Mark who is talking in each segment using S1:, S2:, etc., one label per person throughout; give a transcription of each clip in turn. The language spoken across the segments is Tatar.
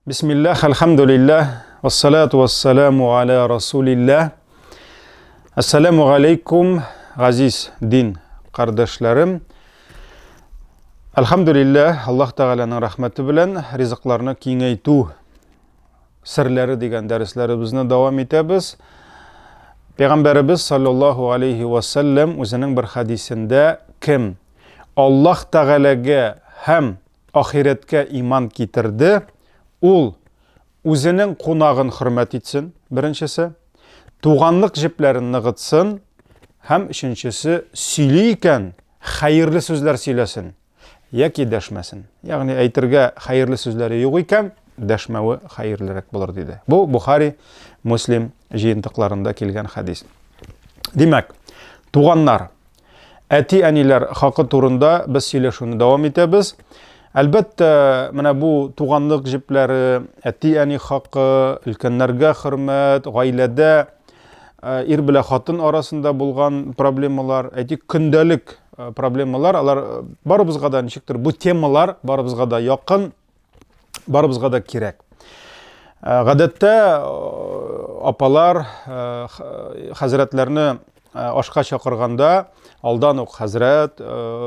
S1: Бисмиллах, альхамдулиллах, вассалату вассаламу аля расулиллах. Ассаламу алейкум, газиз дин кардәшләрем. Альхамдулиллах, Аллаһ Тәгаләнең рәхмәте белән ризыкларны киңәйтү серләре дигән дәресләребезне дәвам итәбез. Пәйгамбәребез саллаллаһу алейхи вассалам үзенең бер хәдисендә кем Аллаһ Тәгаләгә һәм ахирәткә иман китерде, ул үзенең кунагын хөрмәт итсен, беренчесе, туганлык җепләрен ныгытсын һәм өченчесе, сөйли икән, хәерле сүзләр сөйләсен яки дәшмәсен. Ягъни әйтергә хәерле сүзләре юк икән, дәшмәве хәерлерәк булыр диде. Бу Бухари, Муслим җыентыкларында килгән хәдис. Димәк, туганнар Әти-әниләр хакы турында без сөйләшүне дәвам итәбез. Әлбәттә, менә бу туганлык җепләре, әти-әни хакы, өлкәннәргә хөрмәт, гаиләдә э, ир белән хатын арасында булган проблемалар, әйтик, көндәлек э, проблемалар, алар э, барыбызга да ничектер бу темалар барыбызга да якын, барыбызга да кирәк. Э, гадәттә э, апалар э, хәзрәтләрне ашка чакырганда алдан ук хәзрәт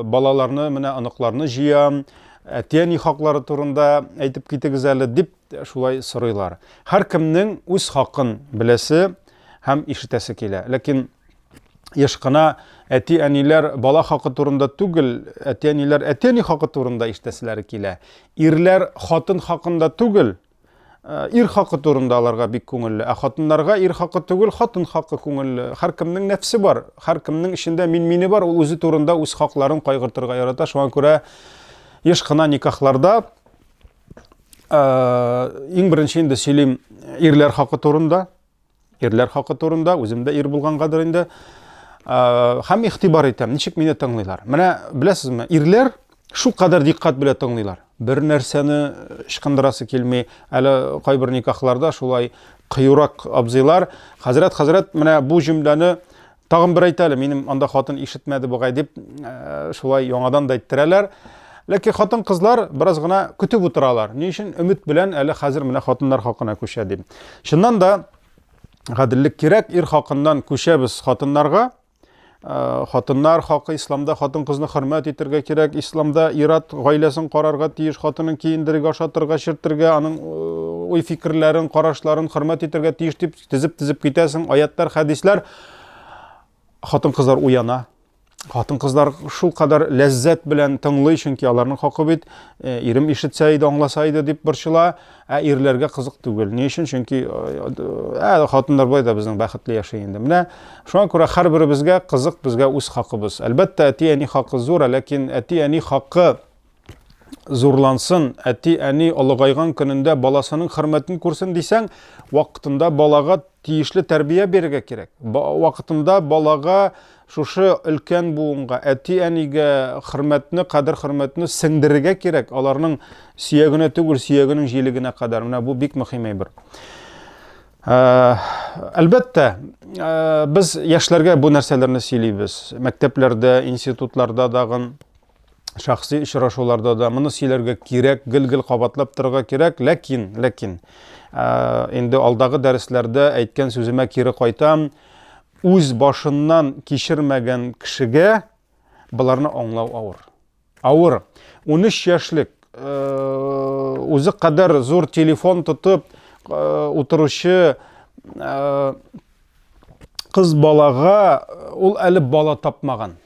S1: балаларны менә оныкларны җыям әти-әни хаклары турында әйтеп китегез әле дип шулай сорыйлар. Һәркемнең үз хакын беләсе һәм ишетәсе килә. Ләкин еш кына әти-әниләр бала хакы турында түгел, әти-әниләр әти-әни хакы турында ишетәселәре килә. Ирләр хатын хакында түгел, э, ир хакы турында аларга бик күңелле. Ә хатыннарга ир хакы түгел, хатын хакы күңелле. Һәркемнең нәфсе бар, һәркемнең эчендә мин-мине бар, ул үзе турында үз хакларын кайгыртырга ярата. Шуңа күрә еш кына никахларда э, иң беренче инде сөйлим ирләр хакы турында. Ирләр хакы турында, үзем дә ир булгангадыр инде. Һәм игътибар итәм, ничек мине тыңлыйлар. Менә беләсезме, ирләр шул кадәр диккать белән тыңлыйлар. Бер нәрсәне ычкындырасы килми. Әле кайбер никахларда шулай кыюрак абзыйлар, хәзрәт, хәзрәт, менә бу җөмләне Тагын бер әйт әле, минем анда хатын ишетмәде бугай дип, э, шулай яңадан да әйттерәләр. Ләкин хатын-кызлар бераз гына көтеп утыралар. Ни өчен? Өмет белән әле хәзер менә хатыннар хакына күчә дип. Чыннан да гаделлек кирәк, ир хакыннан күчәбез хатыннарга. Э, хатыннар хакы исламда хатын-кызны хөрмәт итәргә кирәк. Исламда ир-ат гаиләсен карарга тиеш, хатынын киендерергә, ашатырга, эчертергә, аның э, уй-фикерләрен, карашларын хөрмәт итәргә тиеш дип Тезеп-тезеп китәсең, аятлар, хәдисләр. Хатын-кызлар уяна. Хатын-кызлар шул кадәр ләззәт белән тыңлый, чөнки аларның хакы бит э, ирем ишетсә иде, аңласа иде дип борчыла, ә ирләргә кызык түгел. Ни өчен? Чөнки э, ә, хатыннар болай да безнең бәхетле яши инде. Менә шуңа күрә һәрберебезгә кызык, безгә үз хакыбыз. Әлбәттә, әти-әни хакы зур, ләкин әти-әни хакы зурлансын, әти-әни олыгайган көнендә баласының хөрмәтен күрсен дисәң, вакытында балага тиешле тәрбия бирергә кирәк. Вакытында балага шушы өлкән буынга, әти-әнигә хөрмәтне, кадер-хөрмәтне сеңдерергә кирәк. Аларның сөягенә түгел, сөягенең җилегенә кадәр. Менә бу бик мөһим әйбер. Э, әлбәттә, э, без яшьләргә бу нәрсәләрне сөйлибез. Мәктәпләрдә, институтларда дагын шәхси очрашуларда да моны сөйләргә кирәк, гел-гел кабатлап торырга кирәк, ләкин, ләкин инде алдагы дәресләрдә әйткән сүземә кире кайтам, үз башыннан кичермәгән кешегә боларны аңлау авыр. Авыр. 13 яшьлек үзе кадәр зур телефон тотып утыручы кыз балага ул әле бала тапмаган.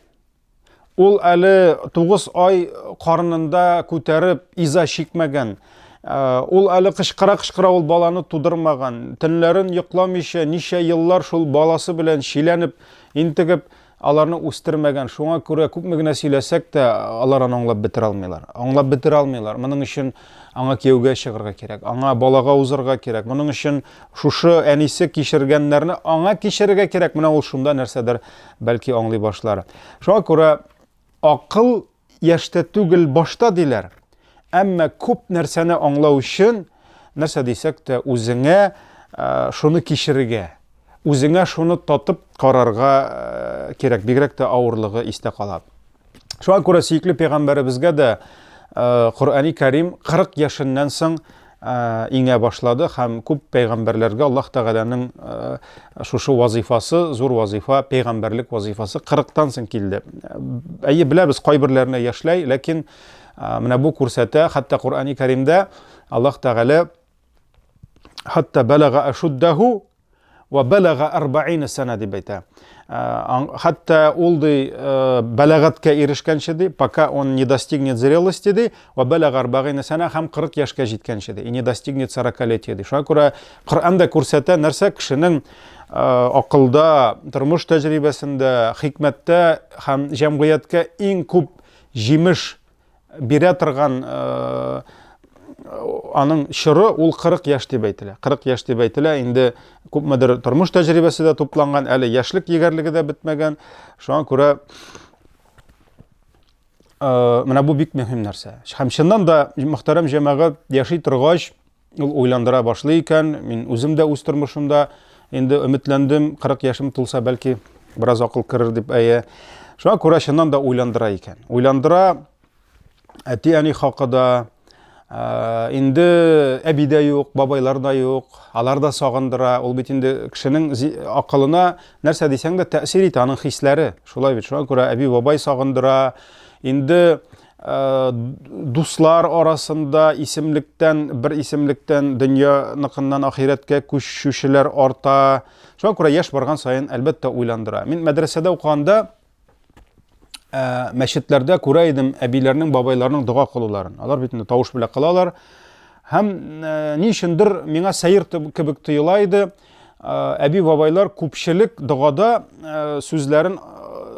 S1: Ул әле 9 ай карынында күтәреп иза чикмәгән. Э, ул әле кычкыра-кычкыра ул баланы тудырмаган. Төннәрен йокламыйча ничә еллар шул баласы белән чиләнеп, интегеп аларны үстермәгән. Шуңа күрә күпме генә сөйләсәк тә, алар аны аңлап бетерә алмыйлар. Аңлап бетерә алмыйлар. Моның өчен аңа кияүгә чыгарга кирәк, аңа балага узырга кирәк. Моның өчен шушы әнисе кичергәннәрне аңа кичерергә кирәк. Менә ул шунда нәрсәдер бәлки аңлый башлар. Шуңа күрә акыл яшьтә түгел, башта диләр. Әмма күп нәрсәне аңлау өчен, нәрсә дисәк тә, үзеңә э, шуны кичерергә, үзеңә шуны татып карарга э, кирәк, бигрәк тә авырлыгы истә кала. Шуңа күрә сөекле пәйгамбәребезгә дә э, Коръәни Кәрим 40 яшеннән соң иңә башлады һәм күп пәйгамбәрләргә Аллаһ Тәгаләнең шушы вазифасы, зур вазифа, пәйгамбәрлек вазифасы 40-тан соң килде. Әйе, беләбез, кайберләренә яшьләй, ләкин менә бу күрсәтә, хәтта Коръәни Кәримдә Аллаһ Тәгалә хәтта бәләгә ашуддаһу Ва бәләгә арбаина сәнә дип әйтә. Хәтта ул ди бәләгатькә ирешкәнче ди, пока он не достигнет зрелости ди, ва бәләгә арбаина сәнә һәм 40 яшькә җиткәнче ди, и не достигнет сорокалетия ди. Шуңа күрә Коръән дә күрсәтә, нәрсә кешенең акылда, тормыш тәҗрибәсендә, хикмәттә һәм җәмгыятькә иң күп җимеш бирә торган аның чоры ул 40 яшь дип әйтелә. 40 яшь дип әйтелә, инде күпмедер тормыш тәҗрибәсе дә тупланган, әле яшьлек егәрлеге дә бетмәгән. Шуңа күрә менә бу бик мөһим нәрсә. Һәм чыннан да мөхтәрәм җәмәгать яши торгач, ул уйландыра башлый икән. Мин үзем дә үз тормышымда инде өметләндем, 40 яшем тулса, бәлки бераз акыл керер дип, әйе. Шуңа күрә чыннан да уйландыра икән. Уйландыра әти-әни хакы да, инде әби дә юк, бабайлар да юк, алар да сагындыра. Ул бит инде кешенең акылына нәрсә дисәң дә тәэсир итә, аның хисләре. Шулай бит. Шуңа күрә әби, бабай сагындыра. Инде дуслар арасында исемлектән, бер исемлектән дөньяныкыннан ахирәткә күчүчеләр арта. Шуңа күрә яшь барган саен, әлбәттә, уйландыра. Мин мәдрәсәдә укыганда мәчетләрдә күрә идем әбиләрнең, бабайларның дога кылуларын. Алар бит инде тавыш белән кылалар. Һәм ни өчендер миңа сәер кебек тоела иде. Әби-бабайлар күпчелек догада сүзләрен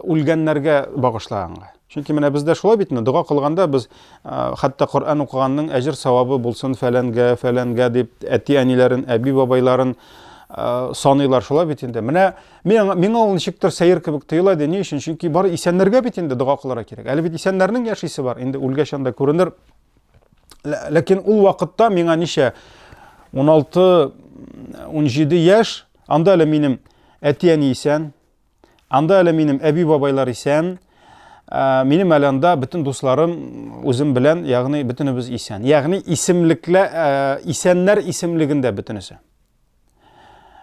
S1: үлгәннәргә багышлаганга. Чөнки менә бездә шулай бит инде, дога кылганда без хәтта Коръән укыганның әҗер савабы булсын фәләнгә, фәләнгә дип әти-әниләрен, әби-бабайларын саныйлар шулай бит инде. Менә миңа, миңа ул ничектер сәер кебек тоела иде. Ни өчен? Чөнки бар исәннәргә бит инде дога кылырга кирәк. Әле бит исәннәрнең яшисе бар. Инде үлгәч анда күренер. Ләкин ул вакытта миңа ничә? 16 17 яшь, анда әле минем әти-әни исән, Анда әле минем әби-бабайлар исән, ә, минем әле анда бөтен дусларым үзем белән, ягъни бөтенебез исән. Ягъни исемлеклә, ә, исәннәр исемлегендә бөтенесе.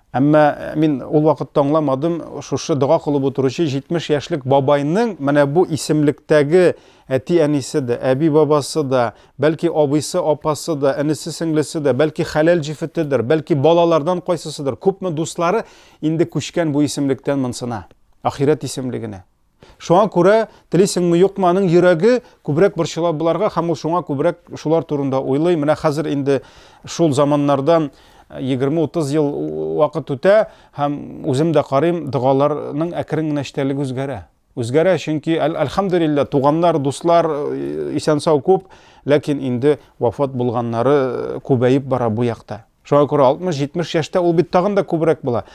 S1: Әмма э, мин ул вакытта аңламадым, шушы дога кылып утыручы 70 яшьлек бабайның менә бу исемлектәге әти-әнисе дә, әби-бабасы да, бәлки абыйсы, апасы да, энесе, сеңлесе дә, бәлки хәләл җефетедер, бәлки балалардан кайсысыдыр, күпме дуслары Инде күчкән бу исемлектән монсына, ахирәт исемлегенә. Шуңа күрә, телисеңме юкмы, аның йөрәге күбрәк борчыла боларга һәм ул шуңа күбрәк шулар турында уйлый. Менә хәзер инде шул заманнардан 20-30 ел вакыт үтә һәм үзем дә карыйм, догаларның әкрен генә эчтәлеге үзгәрә. Үзгәрә, чөнки әлхәмдүлилләһ, туганнар, дуслар исән-сау күп, ләкин инде вафат булганнары күбәеп бара бу якта. Шуңа күрә 60-70 яшьтә ул бит тагын да күбрәк була.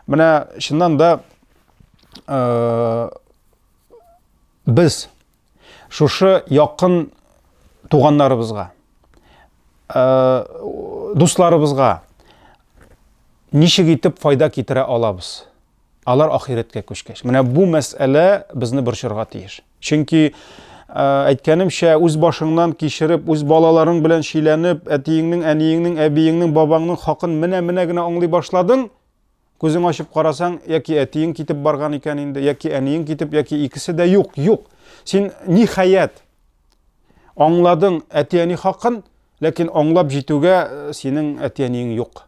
S1: Менә чыннан да э, без шушы якын туганнарыбызга, э, дусларыбызга ничек итеп файда китерә алабыз? Алар ахирәткә күчкәч. Менә бу мәсьәлә безне борчырга тиеш. Чөнки әйткәнемчә, үз башыңнан кичереп, үз балаларың белән чиләнеп, әтиеңнең, әниеңнең, әбиеңнең, бабаңның хакын менә-менә генә аңлый башладың, күзең ачып карасаң, яки әтиең китеп барган икән инде, яки әниең китеп, яки икесе дә юк, юк. Син ниһаять аңладың әти-әни хакын, ләкин аңлап җитүгә синең әти-әниең юк.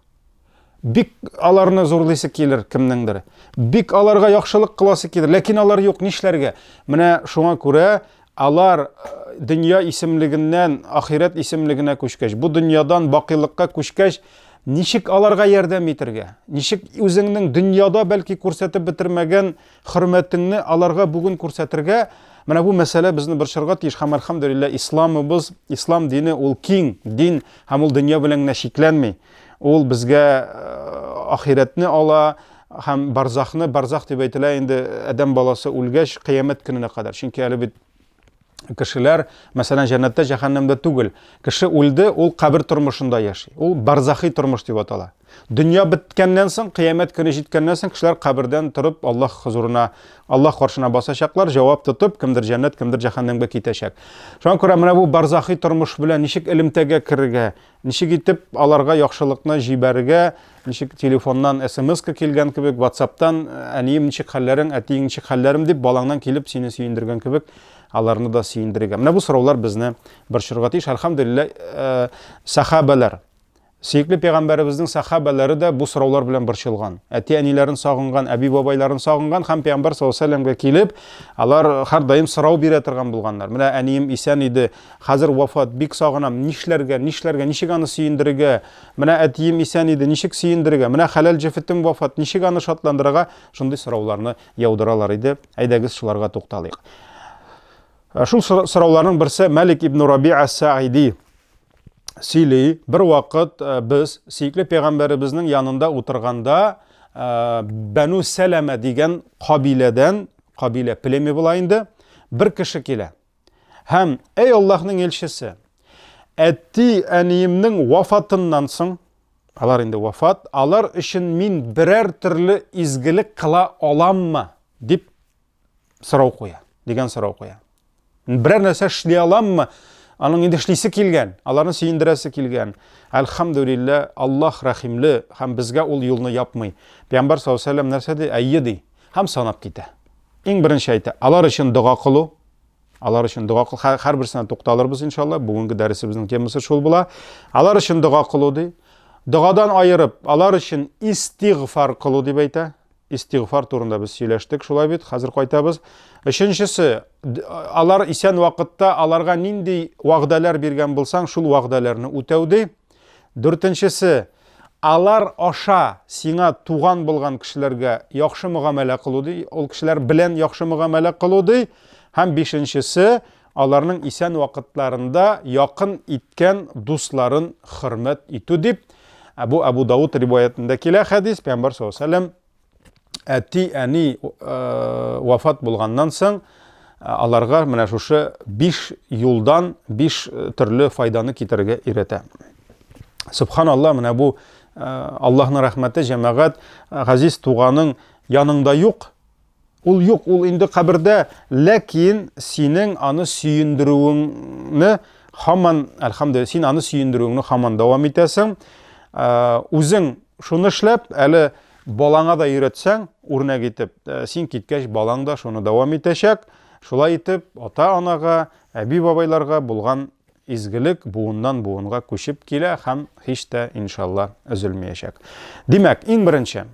S1: Бик аларны зурлыйсы килер кемнеңдер. Бик аларга яхшылык кыласы килер, ләкин алар юк, нишләргә? Менә шуңа күрә алар э, дөнья исемлегеннән ахирәт исемлегенә күчкәч, бу дөньядан бакыйлыкка күчкәч, ничек аларга ярдәм итергә? Ничек үзеңнең дөньяда бәлки күрсәтеп бетермәгән хөрмәтеңне аларга бүген күрсәтергә? Менә бу мәсьәлә безне борчырга тиеш һәм әлхәмдүлилләһ исламыбыз, ислам дине ул киң дин һәм ул дөнья белән генә чикләнми. Ул безгә ахирәтне ала һәм барзахны, барзах дип әйтелә инде адәм баласы үлгәч кыямәт көненә кадәр. Чөнки әле бит Кешеләр, мәсәлән, җәннәттә, җәһәннәмдә түгел. Кеше үлде, ул кабер тормышында яши. Ул барзахи тормыш дип атала. Дөнья беткәннән соң, кыямәт көне җиткәннән соң, кешеләр кабердән торып Аллаһ хозурына, Аллаһ каршына басачаклар, җавап тотып, кемдер җәннәт, кемдер җәһәннәмгә китәчәк. Шуңа күрә менә бу барзахи тормыш белән ничек элемтәгә керергә, Ничек итеп аларга яхшылыкны җибәрергә, ничек телефоннан смс-ка килгән кебек, WhatsApp-тан әнием ничек хәлләрең, әтиең ничек хәлләрем дип балаңнан килеп сине сөендергән кебек, аларны да сөендерергә. Менә бу сораулар безне борчырга тиеш. Әлхәмдүлилләһ, э, сахабәләр, сөекле пәйгамбәребезнең сахабәләре дә бу сораулар белән борчылган. Әти-әниләрен сагынган, әби-бабайларын сагынган һәм пәйгамбәр саллаллаһу алейһи вәсәлләмгә килеп, алар һәрдаим сорау бирә торган булганнар. Менә әнием исән иде, Хәзер вафат, бик сагынам, нишләргә, нишләргә, ничек аны сөендерергә? Менә әтием исән иде, ничек сөендерергә? Менә хәләл җефетем вафат, ничек аны шатландырырга? Шундый сорауларны яудыралар иде. Әйдәгез, шуларга тукталыйк. Э, шул сорауларның берсе Мәлик ибн Раби ас-Саиди сөйли. Бер вакыт э, без сөекле пәйгамбәребезнең янында утырганда э, Бәну Сәләмә дигән кабиләдән, кабилә племя була инде, бер кеше килә. Һәм, әй Аллаһның илчесе, әти әниемнең вафатыннан соң, алар инде вафат, алар өчен мин берәр төрле изгелек кыла аламмы дип сорау куя, дигән сорау куя. Берәр нәрсә эшли аламмы? Аның инде эшлисе килгән, аларны сөендерәсе килгән. Әлхәмдүлилләһ, Аллаһ рәхимле һәм безгә ул юлны япмый. Пәйгамбәр саллаллаһу алейһи вәсәлләм нәрсә ди? Әйе ди. Һәм санап китә. Иң беренче әйтә, алар өчен дога кылу, алар өчен дога кыл, һәрберсенә тукталырбыз иншалла. Бүгенге дәресебезнең темасы шул була. Алар өчен дога кылу ди. Догадан аерып, алар өчен истигъфар кылу дип әйтә. Истигъфар турында без сөйләштек, шулай бит, хәзер кайтабыз. Өченчесе, алар исән вакытта аларга нинди вәгъдәләр биргән булсаң, шул вәгъдәләрне үтәү ди. Дүртенчесе, алар аша сиңа туган булган кешеләргә яхшы мөгамәлә кылу ди, ул кешеләр белән яхшы мөгамәлә кылу ди. Һәм бишенчесе, аларның исән вакытларында якын иткән дусларын хөрмәт итү дип, бу Әбу Дауд риваятендә килә хәдис, Пәйгамбәр саллаллаһу алейһи ва сәлләм әти-әни э, вафат булганнан соң э, аларга менә шушы биш юлдан биш э, төрле файданы китерергә өйрәтә. Субханалла, менә бу Аллаһның рәхмәте, җәмәгать, газиз туганың яныңда юк. Ул юк, ул инде кабердә, ләкин синең аны сөендерүеңне һаман, әлхәмдүлилләһ, син аны сөендерүеңне һаман дәвам итәсең. Үзең шуны эшләп, әле Балаңа да өйрәтсәң, үрнәк итеп, э, син киткәч, балаң да шуны дәвам итәчәк. Шулай итеп, ата-анага, әби-бабайларга булган изгелек буыннан буынга күчеп килә һәм һич тә, иншалла, өзелмәячәк. Димәк, иң беренче,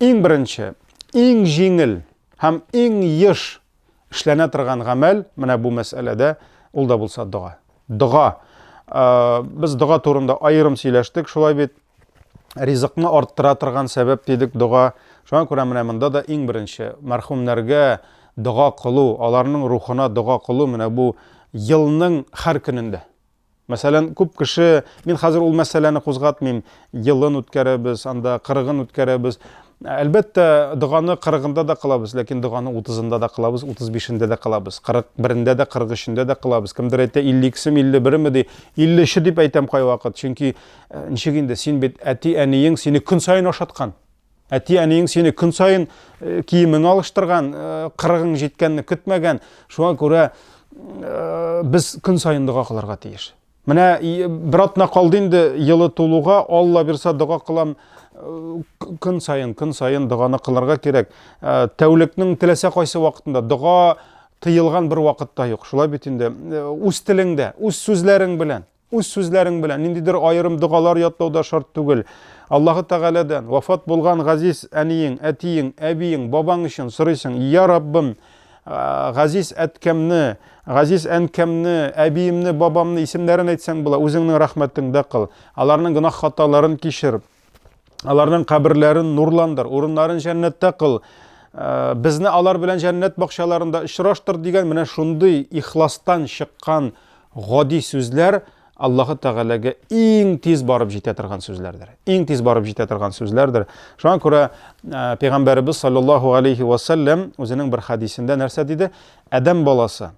S1: иң беренче, иң җиңел һәм иң еш эшләнә торган гамәл менә бу мәсьәләдә ул да булса дога. Дога. Э, без дога турында аерым сөйләштек, шулай бит. Ризыкны арттыра торган сәбәп дидек дога. Шуңа күрә менә монда да иң беренче мәрхүмнәргә дога кылу, аларның рухына дога кылу менә бу елның һәр көнендә. Мәсәлән, күп кеше, мин хәзер ул мәсьәләне кузгатмыйм, елын үткәрәбез, анда кырыгын үткәрәбез. Әлбәттә, доганы кырыгында да кылабыз, ләкин доганы утызында да кылабыз, 35-ендә дә кылабыз, 41-ндә дә, 43-ендә дә кылабыз. Кемдер әйтә, 52-семе, 51-ме ди. 53-е дип әйтәм кайвакыт, чөнки э, ничек инде, син бит әти-әниең сине көн саен ашаткан. Әти-әниең сине көн саен э, киемең алыштырган, э, кырыгың җиткәнне көтмәгән. Шуңа күрә без көн саен дога кылырга тиеш. Менә бер атна калды инде елы тулуга, Алла бирса дога кылам. Э, көн саен, көн саен доганы кылырга кирәк. Э, тәүлекнең теләсә кайсы вакытында дога тыелган бер вакытта юк. Шулай бит инде. Э, үз телеңдә, үз сүзләрең белән, үз сүзләрең белән ниндидер аерым догалар ятлау да шарт түгел. Аллаһы Тәгаләдән вафат булган газиз әниең, әтиең, әбиең, бабаң өчен сорыйсың: "Я Раббым, газиз әткәмне, газиз әнкәмне, әбиемне, бабамны исемнәрен әйтсәң була, үзеңнең рәхмәтеңдә кыл. Аларның гөнаһ хаталарын кичер. Аларның каберләрен нурландыр, урыннарын җәннәттә кыл. Безне алар белән җәннәт бакчаларында очраштыр дигән менә шундый ихластан чыккан гади сүзләр Аллаһы Тәгаләгә иң тиз барып җитә торган сүзләрдер. Иң тиз барып җитә торган сүзләрдер. Шуңа күрә э, Пәйгамбәребез саллаллаһу алейхи ва саллям үзенең бер хәдисендә нәрсә диде? Адәм баласы.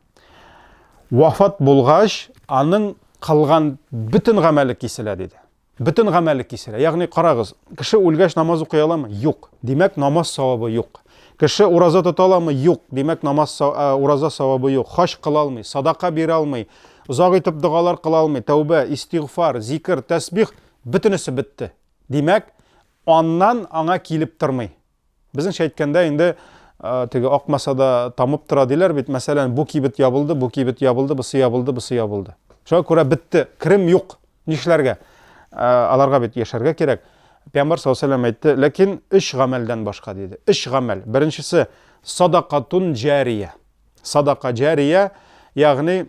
S1: Вафат булгач, аның кылган бөтен гамәле киселә, диде. Бөтен гамәле киселә. Ягъни карагыз, кеше үлгәч намаз укый аламы? Юк. Димәк, намаз савабы юк. Кеше ураза тота аламы? Юк. Димәк, намаз ураза савабы юк. Хаҗ кыла алмый, садака бирә алмый, озак итеп догалар кыла алмый, тәүбә, истигъфар, зикер, тәсбих, бөтенесе бетте. Димәк, аннан аңа килеп тормый. Безнеңчә әйткәндә инде теге акмаса да тамып тора диләр бит. Мәсәлән, бу кибет ябылды, бу кибет ябылды, бусы ябылды, бусы ябылды. Шуңа күрә бетте, керем юк. Нишләргә? Аларга бит яшәргә кирәк. Пәйгамбәр саллаллаһу алейһи вәсәлләм әйтте, ләкин өч гамәлдән башка диде. Өч гамәл. Беренчесе садакатун җария. Садака җария, ягъни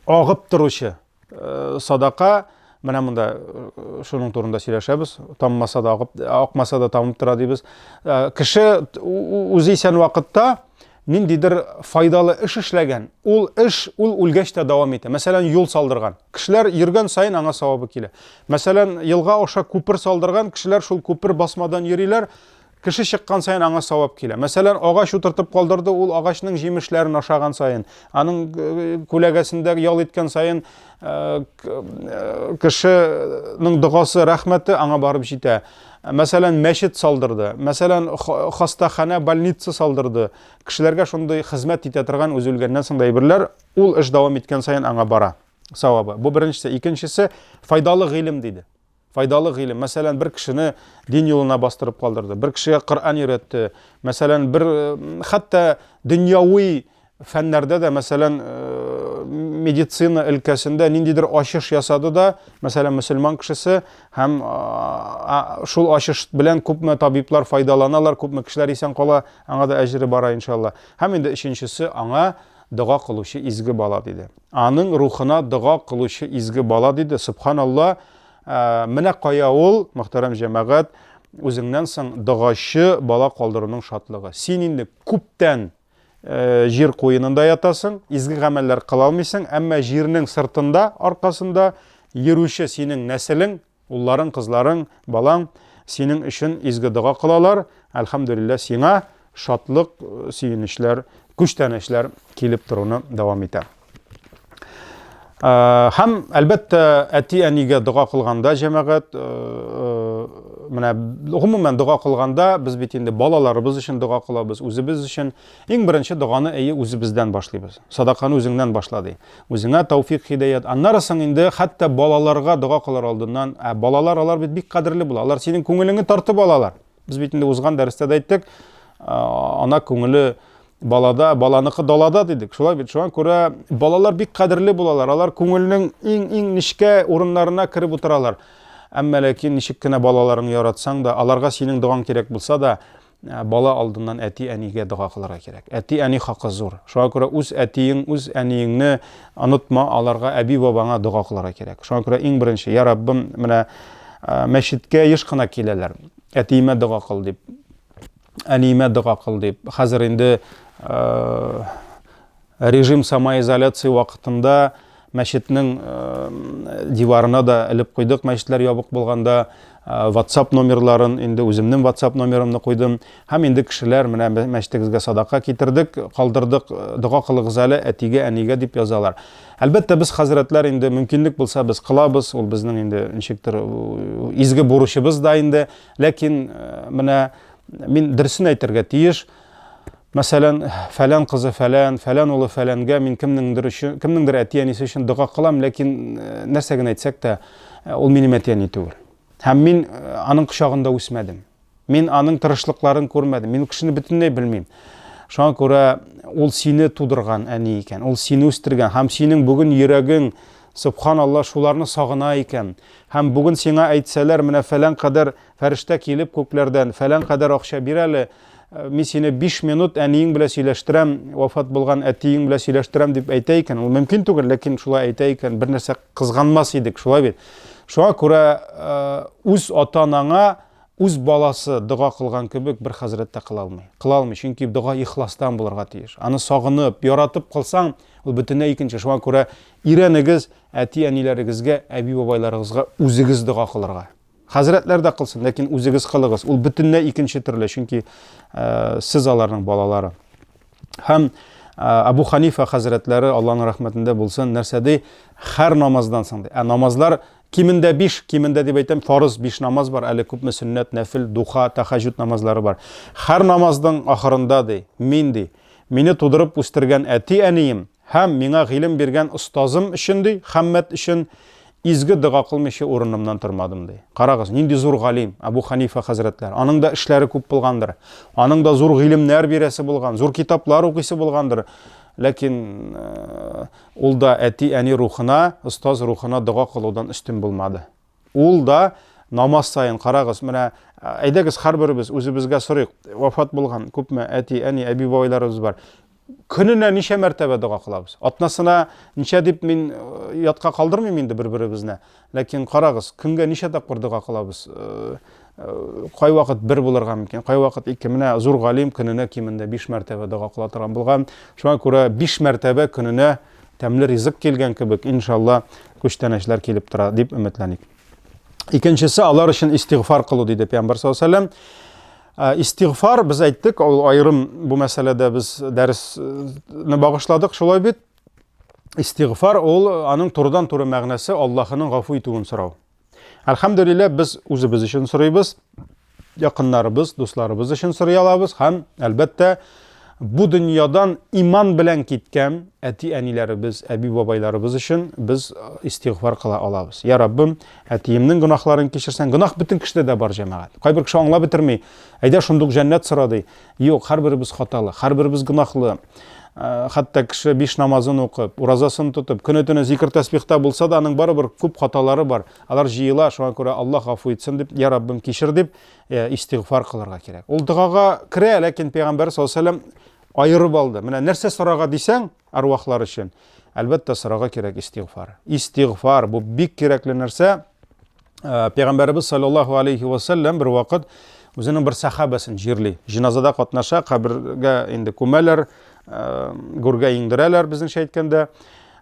S1: агып торучы э, садака менә монда э, шуның турында сөйләшәбез таммаса да агып акмаса да тамып тора дибез э, кеше үзе исән вакытта ниндидер файдалы эш эшләгән ул эш ул үлгәч тә дәвам итә мәсәлән юл салдырган кешеләр йөргән саен аңа савабы килә мәсәлән елга аша күпер салдырган кешеләр шул күпер басмадан йөриләр Кеше чыккан саен аңа савап килә. Мәсәлән, агач утыртып калдырды, ул агачның җимешләрен ашаган саен, аның э, күләгәсендә ял иткән саен э, э, кешенең догасы, рәхмәте аңа барып җитә. Мәсәлән, мәчет салдырды, мәсәлән, хастаханә, больница салдырды. Кешеләргә шундый хезмәт итә торган үзе үлгәннән соң да әйберләр, ул эш дәвам иткән саен аңа бара савабы. Бу беренчесе. Икенчесе, файдалы гыйлем диде. Файдалы гыйлем. Мәсәлән, бер кешене дин юлына бастырып калдырды, бер кешегә Коръән өйрәтте. Мәсәлән, бер э, хәтта дөньяви фәннәрдә дә, мәсәлән, э, медицина өлкәсендә ниндидер ачыш ясады да, мәсәлән, мөселман кешесе һәм шул ачыш белән күпме табиблар файдаланалар, күпме кешеләр исән кала, аңа да әҗере бара иншалла. Һәм инде өченчесе аңа дога кылучы изге бала диде. Аның рухына дога кылучы изге бала диде. Субханалла, ә, менә кая ул, мөхтәрәм җәмәгать, үзеңнән соң догачы бала калдыруның шатлыгы. Син инде күптән ә, җир куенында ятасың, изге гамәлләр кыла алмыйсың, әмма җирнең сыртында, аркасында йөрүче синең нәселең, Улларың, кызларың, балаң синең өчен изге дога кылалар. Әлхәмдүлилләһ, сиңа шатлык, сөенечләр, күчтәнәчләр килеп торуны дәвам итә. Һәм, әлбәттә, әти-әнигә дога кылганда җәмәгать, менә гомумән дога кылганда без бит инде балаларыбыз өчен дога кылабыз, үзебез өчен. Иң беренче доганы әйе үзебездән башлыйбыз. Садаканы үзеңнән башла ди. Үзеңә тәүфик, хидәят. Аннары соң инде хәтта балаларга дога кылыр алдыннан, ә балалар алар бит бик кадерле була. Алар синең күңелеңне тартып алалар. Без бит инде узган дәрестә дә әйттек, ана күңеле балада, баланыкы далада дидек. Шулай бит. Шуңа күрә балалар бик кадерле булалар. Алар күңелнең иң-иң нечкә урыннарына кереп утыралар. Әмма ләкин ничек кенә балаларыңны яратсаң да, аларга синең догаң кирәк булса да, Ә, бала алдыннан әти-әнигә дога кылырга кирәк. Әти-әни хакы зур. Шуңа күрә үз әтиең, үз әниеңне онытма, аларга әби-бабаңа дога кылырга кирәк. Шуңа күрә иң беренче, я Раббым, менә ә, мәчеткә еш кына киләләр. Әтиемә дога кыл дип, әниемә дога кыл дип. Хәзер инде ә, Режим самоизоляции вакытында мәчетнең диварына да элеп куйдык, мәчетләр ябык булганда WhatsApp номерларын, инде үземнең WhatsApp номерымны куйдым. Һәм инде кешеләр менә мәчетегезгә садака китердек, калдырдык, дога кылыгыз әле әтигә, әнигә дип язалар. Әлбәттә, без хәзрәтләр инде мөмкинлек булса без кылабыз, ул безнең инде ничектер изге бурычыбыз да инде. Ләкин менә мин дөресен әйтергә тиеш, Мәсәлән, фәлән кызы фәлән, фәлән улы фәләнгә мин кемнеңдер өчен, кемнеңдер әти-әнисе өчен дога кылам, ләкин э, нәрсә генә әйтсәк тә, э, ул минем әти-әни түгел. Һәм мин э, аның кочагында үсмәдем. Мин аның тырышлыкларын күрмәдем. Мин ул кешене бөтенләй белмим. Шуңа күрә ул сине тудырган әни икән, ул сине үстергән һәм синең бүген йөрәгең, субханалла, шуларны сагына икән. Һәм бүген сиңа әйтсәләр, менә фәлән кадәр фәрештә килеп күкләрдән, фәлән кадәр акча бир әле, мин сине 5 минут әниең белән сөйләштерәм, вафат булган әтиең белән сөйләштерәм дип әйтә икән, ул мөмкин түгел, ләкин шулай әйтә икән, бер нәрсә кызганмас идек, шулай бит. Шуңа күрә үз ата-анаңа үз баласы дога кылган кебек бер хәзрәт тә кыла алмый. Кыла алмый, чөнки дога ихластан булырга тиеш. Аны сагынып, яратып кылсаң, ул бөтенләй икенче. Шуңа күрә өйрәнегез әти-әниләрегезгә, әби-бабайларыгызга үзегез дога кылырга. Хәзрәтләр дә кылсын, ләкин үзегез кылыгыз. Ул бөтенләй икенче төрле, чөнки э, сез аларның балалары. Һәм Абу Ханифа хәзрәтләре, Аллаһның рәхмәтендә булсын, нәрсә ди? Һәр намаздан соң ди. Ә намазлар кимендә 5, кимендә дип әйтәм, фарыз 5 намаз бар, әле күпме сөннәт, нәфел, духа, тәхәҗүд намазлары бар. Һәр намазның ахырында ди, мин ди, мине тудырып үстергән әти-әнием һәм миңа гыйлем биргән остазым өчен ди, Хәммәд өчен изге дога кылмыйча урынымнан тормадым ди. Карагыз, нинди зур галим Абу Ханифа хәзрәтләр. Аның да эшләре күп булгандыр. Аның да зур гыйлемнәр бирәсе булган, зур китаплар укыйсы булгандыр. Ләкин э, ул да әти-әни рухына, остаз рухына дога кылудан өстен булмады. Ул да намаз саен, карагыз, менә әйдәгез һәрберебез үзебезгә сорыйк, вафат булган күпме әти, әни, әби бабайларыбыз бар. Көненә ничә мәртәбә дога кылабыз? Атнасына ничә дип мин э, ятка калдырмыйм инде бер-беребезне. Ләкин карагыз, көнгә ничә тапкыр дога кылабыз? Э, э, кайвакыт бер булырга мөмкин, кайвакыт ике. Менә зур галим көненә кимендә биш мәртәбә дога кыла торган булган. Шуңа күрә биш мәртәбә көненә тәмле ризык килгән кебек, иншалла, күчтәнәчләр килеп тора дип өметләник. Икенчесе, алар өчен истигъфар кылу, диде Пәйгамбәр саллаллаһу алейһи вәсәлләм. Истигъфар без әйттек, ул аерым бу мәсьәләдә без дәресне багышладык, шулай бит. Истигъфар ул аның турыдан-туры мәгънәсе Аллаһының гафу итүен сорау. Әлхәмдүлилләһ, без үзебез өчен сорыйбыз, якыннарыбыз, дусларыбыз өчен сорый алабыз һәм, әлбәттә, бу дөньядан иман белән киткән әти-әниләребез, әби-бабайларыбыз өчен без истигъфар кыла алабыз. Я Раббым, әтиемнең гөнаһларын кичерсәң, гөнаһ бөтен кешедә дә бар, җәмәгать. Кайбер кеше аңлап бетерми. Әйдә шундук җәннәт сора ди. Юк, һәрберебез хаталы, һәрберебез гөнаһлы. Э, хәтта кеше биш намазын укып, уразасын тотып, көне-төне зикр тәсбихта булса да, аның барыбер күп хаталары бар. Алар җыела, шуңа күрә Аллаһ гафу итсен дип, я Раббым, кичер дип, э, истигъфар кылырга кирәк. Ул догага керә, ләкин пәйгамбәр саллаллаһу алейһи вәсәлләм аерып алды. Менә нәрсә сорарга дисәң, арвахлар өчен, әлбәттә, сорарга кирәк истигъфар. Истигъфар бу бик кирәкле нәрсә. Э, Пәйгамбәребез саллаллаһу алейхи ва саллям бер вакыт үзенең бер сахабасын җирли. Җиназада катнаша, кабергә инде күмәләр, э, гүргә иңдерәләр безнеңчә әйткәндә.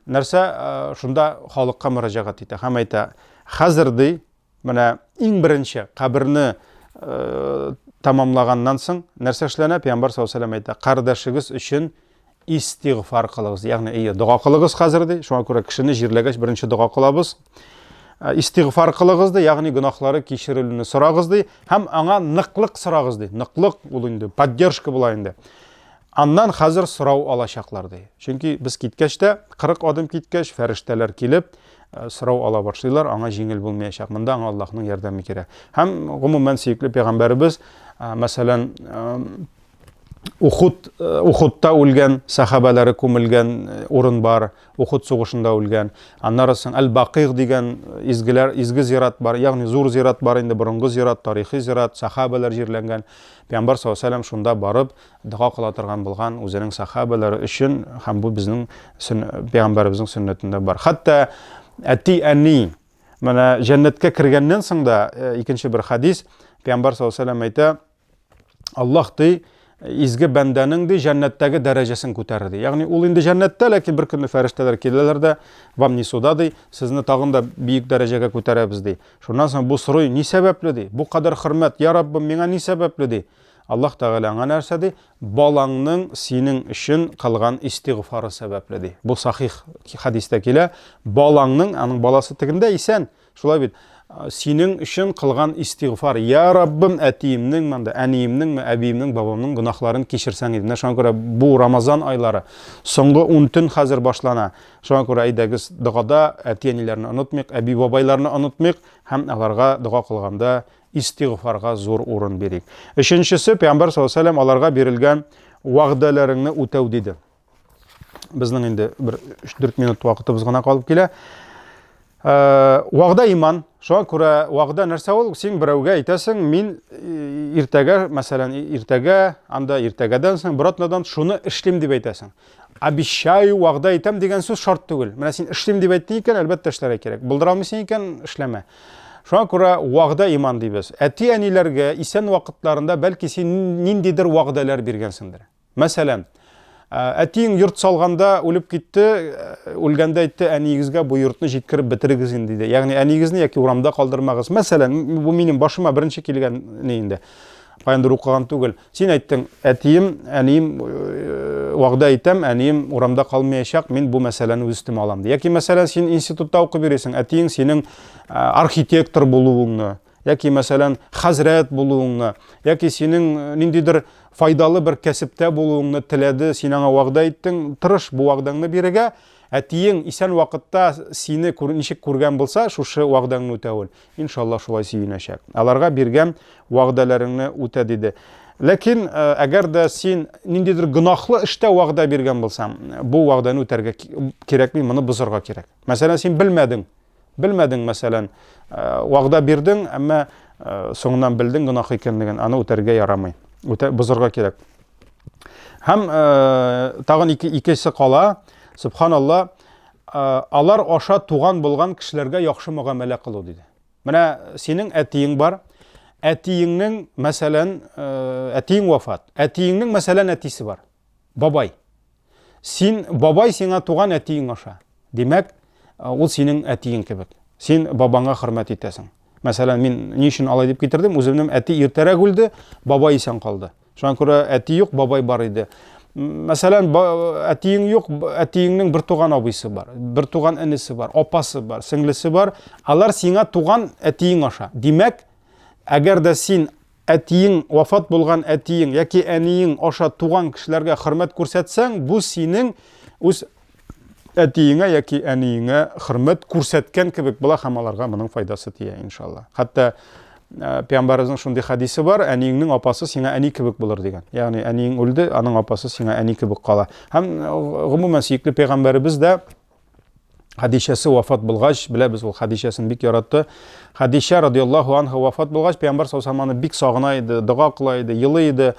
S1: Нәрсә э, шунда халыкка мөрәҗәгать итә һәм әйтә: "Хәзер ди, менә иң беренче каберне тәмамлаганнан соң нәрсә эшләнә? Пәйгамбәр саллаллаһу алейһи ва саллям әйтә: "Кардәшегез өчен истигъфар кылыгыз. Ягъни, әйе, дога кылыгыз хәзер ди. Шуңа күрә кешене җирләгәч беренче дога кылабыз. Э, истигъфар кылыгыз ди, ягъни гөнаһлары кичерелүне сорагыз ди һәм аңа ныклык сорагыз ди. Ныклык ул инде поддержка була инде. Аннан хәзер сорау алачаклар ди. Чөнки без киткәч тә 40 адым киткәч, фәрештәләр килеп э, сорау ала башлыйлар, аңа җиңел булмаячак. Монда аңа Аллаһның ярдәме кирәк. Һәм гомумән сөекле пәйгамбәребез, э, мәсәлән, Ухуд, э, Ухудта үлгән сахабәләре күмелгән э, урын бар, Ухуд сугышында үлгән. Аннары соң Әл-Бакыйг дигән э, изгеләр, изге зират бар, ягъни зур зират бар инде, борынгы зират, тарихи зират, сахабәләр җирләнгән. Пәйгамбәр саллаллаһу алейһи вәсәлләм шунда барып дога кыла торган булган үзенең сахабәләре өчен һәм бу безнең пәйгамбәребезнең сөннәтендә бар. Хәтта әти-әни менә җәннәткә кергәннән соң да икенче бер хадис, пәйгамбәр саллаллаһу алейһи вәсәлләм әйтә, Аллаһ ди, изге бәндәнең ди җәннәттәге дәрәҗәсен күтәрер ди. Ягъни ул инде җәннәттә, ләкин бер көнне фәрештәләр киләләр дә, вам не сюда ди, сезне тагын да бөек дәрәҗәгә күтәрәбез ди. Шуннан соң бу сорый, ни сәбәпле ди? Бу кадәр хөрмәт, я Раббым, миңа ни сәбәпле ди? Аллаһ Тәгалә аңа нәрсә ди? Балаңның синең өчен кылган истигъфары сәбәпле ди. Бу сахих хадистә килә. Балаңның, аның баласы тегендә исән, Шулай бит. Синең өчен кылган истигъфар, я Раббым, әтиемнең монда, әниемнеңме, әбиемнең, бабамның гөнаһларын кичерсәң иде. Менә шуңа күрә бу Рамазан айлары, соңгы 10 төн хәзер башлана. Шуңа күрә әйдәгез догада әти-әниләрне онытмыйк, әби-бабайларны онытмыйк һәм аларга дога кылганда истигъфарга зур урын бирик. Өченчесе, Пәйгамбәр саллаллаһу алейһи ва сәлләм аларга бирелгән вәгъдәләреңне үтәү диде. Безнең инде бер 3-4 минут вакытыбыз гына калып килә. Э, вәгъдә иман. Шуңа күрә вәгъдә нәрсә ул? Син берәүгә әйтәсең, мин э, иртәгә, мәсәлән, иртәгә, анда иртәгәдән соң, бер атнадан шуны эшлим дип әйтәсең. Обещаю, вәгъдә итәм дигән сүз шарт түгел. Менә син эшлим дип әйттең икән, әлбәттә эшләргә кирәк. Булдыра алмыйсың икән, эшләмә. Шуңа күрә вәгъдә иман дибез. Әти-әниләргә исән вакытларында бәлки син ниндидер вәгъдәләр биргәнсеңдер. Мәсәлән, әтиең йорт салганда үлеп китте, үлгәндә әйтте, әниегезгә бу йортны җиткереп бетерегез инде диде. Ягъни әниегезне яки урамда калдырмагыз. Мәсәлән, бу минем башыма беренче килгән ни инде. Каяндыр укыган түгел. Син әйттең, әтием, әнием э, вәгъдә итәм, әнием урамда калмаячак, мин бу мәсьәләне үз өстемә алам. Яки мәсәлән, син институтта укып йөрисең, әтиең синең э, архитектор булуыңны, яки мәсәлән, хәзрәт булуыңны, яки синең э, ниндидер файдалы бер кәсептә булуыңны теләде, син аңа вәгъдә иттең, тырыш бу вәгъдәңне бирергә. Әтиең исән вакытта сине ничек күргән булса, шушы вәгъдәңне үтәвен. Иншалла шулай сөенәчәк. Аларга биргән вәгъдәләреңне үтә диде. Ләкин э, әгәр дә син ниндидер гөнаһлы эштә вәгъдә биргән булсаң, бу вәгъдәне үтәргә кирәкми, моны бозарга кирәк. Мәсәлән, син белмәдең, белмәдең, мәсәлән, э, вәгъдә бирдең, әмма э, соңыннан белдең гөнаһ икәнлеген, аны үтәргә ярамый. Үтә бозарга кирәк. Һәм тагын ике икесе кала. Субханалла, алар аша туган булган кешеләргә яхшы мөгамәлә кылу диде. Менә синең әтиең бар. Әтиеңнең, мәсәлән, әтиең вафат. Әтиеңнең, мәсәлән, әтисе бар. Бабай. Син бабай сиңа туган әтиең аша. Димәк, ул синең әтиең кебек. Син бабаңа хөрмәт итәсең. Мәсәлән, мин ни өчен алай дип китердем? Үземнең әти иртәрәк үлде, бабай исән калды. Шуңа күрә әти юк, бабай бар иде. Мәсәлән, әтиең юк, әтиеңнең бер туган абыйсы бар, бер туган энесе бар, апасы бар, сеңлесе бар. Алар сиңа туган әтиең аша. Димәк, әгәр дә син әтиең, вафат булган әтиең яки әниең аша туган кешеләргә хөрмәт күрсәтсәң, бу синең үз әтиеңә яки әниеңә хөрмәт күрсәткән кебек була һәм аларга моның файдасы тия, иншалла. Хәтта э, пәйгамбәребезнең шундый хәдисе бар, әниеңнең апасы сиңа әни кебек булыр дигән. Ягъни әниең үлде, аның апасы сиңа әни кебек кала. Һәм э, гомумән сөекле пәйгамбәребез дә Хәдичәсе вафат булгач, беләбез ул Хәдичәсен бик яратты. Хәдичә радиаллаһу анха вафат булгач, пәйгамбәр саллаллаһу аны бик сагына иде, дога кыла иде, елый иде.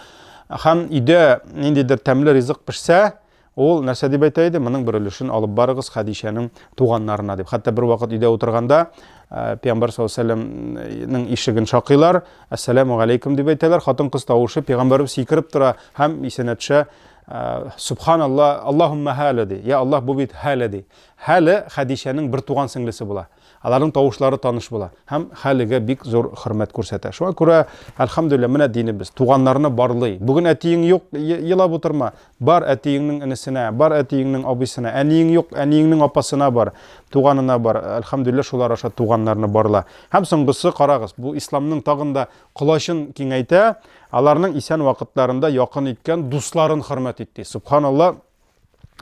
S1: Һәм өйдә ниндидер тәмле ризык пешсә, Ул нәрсә дип әйтә иде? Моның бер өлешен алып барыгыз Хәдичәнең туганнарына дип. Хәтта бер вакыт өйдә утырганда, э, Пәйгамбәр саллаллаһу алейһи вәсәлләмнең ишеген шакыйлар, Әссәламу алейкум дип әйтәләр. Хатын-кыз тавышы пәйгамбәребез сикереп тора һәм исенә төшә, э, Субханалла, Аллаһумма хәле ди. Я Аллаһ, бу бит хәле ди. Хәле Хәдичәнең бер туган сеңлесе була. Аларның тавышлары таныш була һәм хәлегә бик зур хөрмәт күрсәтә. Шуңа күрә, әлхәмдүлилләһ, менә динебез туганнарны барлый. Бүген әтиең юк, елап утырма. Бар әтиеңнең энесенә, бар әтиеңнең абыйсына, әниең юк, әниеңнең апасына бар, туганына бар. Әлхәмдүлилләһ, шулар аша туганнарны барла. Һәм соңгысы, карагыз, бу исламның тагын да колачын киңәйтә, аларның исән вакытларында якын иткән дусларын хөрмәт ит ди. Субханалла,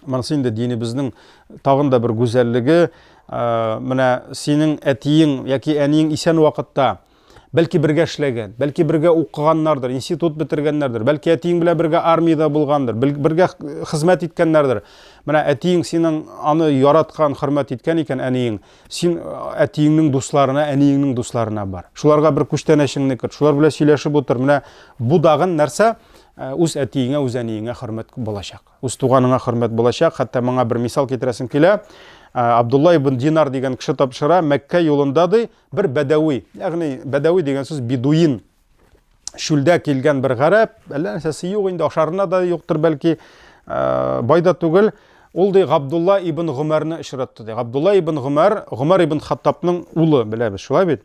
S1: Монысы инде динебезнең тагын да бер гүзәллеге. Э, менә синең әтиең яки әниең исән вакытта, бәлки бергә эшләгән, бәлки бергә укыганнардыр, институт бетергәннәрдер, бәлки әтиең белән бергә армиядә булгандыр, бергә хезмәт иткәннәрдер. Менә әтиең синең аны яраткан, хөрмәт иткән икән әниең, син э, әтиеңнең дусларына, әниеңнең дусларына бар. Шуларга бер күчтәнәчеңне керт, шулар белән сөйләшеп утыр. Менә бу дагын нәрсә? Э, үз әтиеңә, үз әниеңә хөрмәт булачак. Үз туганыңа хөрмәт булачак. Хәтта моңа бер мисал китерәсем килә. Э, Абдулла ибн Динар дигән кеше тапшыра, Мәккә юлында ди, бер бәдәви, ягъни бәдәви дигән сүз бедуин, чүлдә килгән бер гарәп, әллә нәрсәсе юк инде, ашарына да юктыр бәлки, э, бай да түгел. Ул ди Габдулла ибн Гомәрне очратты ди. Габдулла ибн Гомәр, Гомәр ибн Хаттабның улы, беләбез, шулай бит?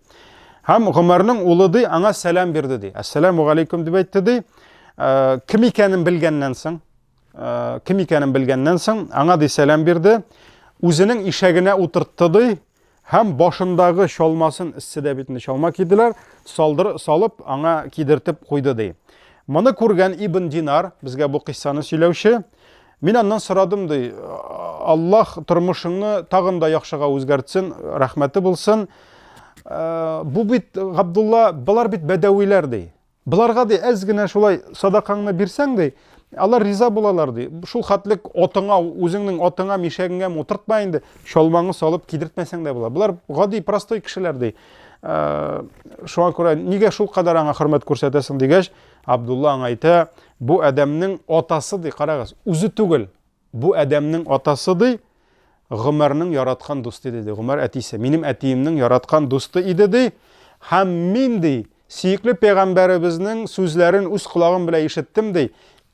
S1: Һәм Гомәрнең улы ди аңа сәлам бирде ди. Әссәламу алейкум дип әйтте ди. Э, кем икәнен белгәннән соң, э, кем икәнен белгәннән соң, аңа ди сәлам бирде. Үзенең ишәгенә утыртты ди. Һәм башындагы чалмасын эсседә бит инде чалма киделәр, салдыр салып аңа кидертеп куйды ди. Моны күргән Ибн Динар, безгә бу кыйссаны сөйләүче, мин аннан сорадым ди, Аллаһ тормышыңны тагын да яхшыга үзгәртсен, рәхмәте булсын. Э, бу бит Габдулла, болар бит бәдәвиләр ди. Боларга ди әз генә шулай садакаңны бирсәң ди, алар риза булалар ди. Шул хәтлек атыңа, үзеңнең атыңа, мишәгеңә утыртма инде, чалмаңны салып кидертмәсәң дә була. Болар гади, простой кешеләр ди. Э, шуңа күрә нигә шул кадәр аңа хөрмәт күрсәтәсең дигәч, Абдулла аңа әйтә, бу адәмнең атасы ди, карагыз, үзе түгел, Бу адәмнең атасы ди, Гомәрнең яраткан дусты иде ди. Гомәр әтисе, минем әтиемнең яраткан дусты иде ди. Һәм мин ди, сөекле пәйгамбәребезнең сүзләрен үз колагым белән ишеттем ди.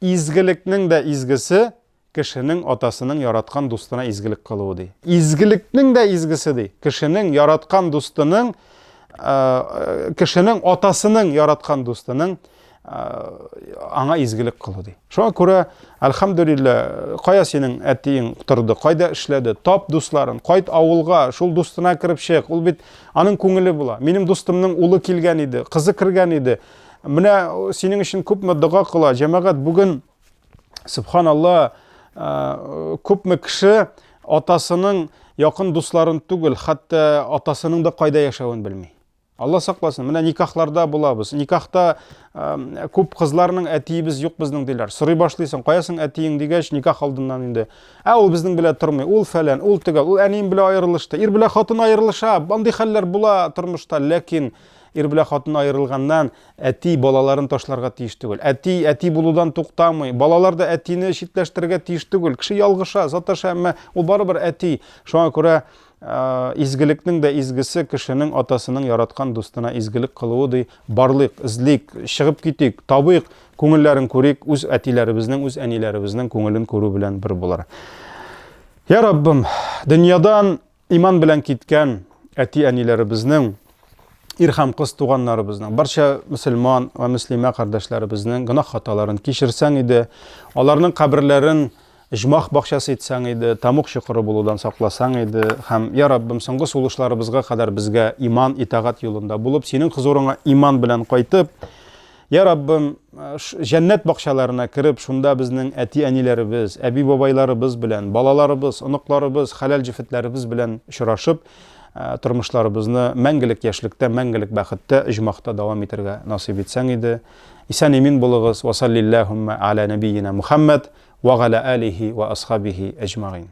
S1: Изгелекнең дә изгесе кешенең атасының яраткан дустына изгелек кылуы ди. Изгелекнең дә изгесе ди. Кешенең яраткан дустының, э, кешенең атасының яраткан дустының аңа изгелек кылу ди. Шуңа күрә, әлхәмдүлиллә, кая синең әтиең торды, кайда эшләде, тап дусларын, кайт авылга, шул дустына кереп чык. Ул бит аның күңеле була. Минем дустымның улы килгән иде, кызы кергән иде. Менә синең өчен күпме дога кыла. Җәмәгать бүген субханалла, күпме кеше атасының якын дусларын түгел, хәтта атасының да кайда яшәвен белми. Алла сакласын, менә никахларда булабыз. Никахта күп кызларның әтиебез юк безнең диләр. Сорый башлыйсың, каясың әтиең дигәч, никах алдыннан инде. Ә ул безнең белән тормый, ул фәлән, ул төгәл, ул әнием белән аерылышты. Ир белән хатын аерылыша, андый хәлләр була тормышта, ләкин ир белән хатын аерылганнан әти балаларын ташларга тиеш түгел. Әти әти булудан туктамый. Балалар да әтине читләштерергә тиеш түгел. Кеше ялгыша, саташа, әмма ул барыбер әти. Шуңа күрә Изгелекнең дә изгесе кешенең атасының яраткан дустына изгелек кылуы ди. Барлыйк, эзлик, чыгып китик, табыйк, күңелләрен күрик, үз әтиләребезнең, үз әниләребезнең күңелен күрү белән бер булыр. Я Раббым, дөньядан иман белән киткән әти-әниләребезнең, ир һәм кыз туганнарыбызның, барча мөселман вә мөслимә кардәшләребезнең гөнаһ хаталарын кичерсәң иде, аларның каберләрен Оҗмах бакчасы итсәң иде, тәмуг чокыры булудан сакласаң иде һәм, я Раббым, соңгы сулышларыбызга кадәр безгә иман, итагать юлында булып, Синең хозурыңа иман белән кайтып, я Раббым, җәннәт бакчаларына кереп, шунда безнең әти-әниләребез, әби-бабайларыбыз белән, балаларыбыз, оныкларыбыз, хәләл җефетләребез белән очрашып, тормышларыбызны мәңгелек яшьлектә, мәңгелек бәхеттә, оҗмахта дәвам итәргә насыйп итсәң иде. Исән-имин булыгыз. Ва саллиллаһумма аля нәбиена Мухаммад. Ва галя алихи ва асхабихи әҗмәгыйн.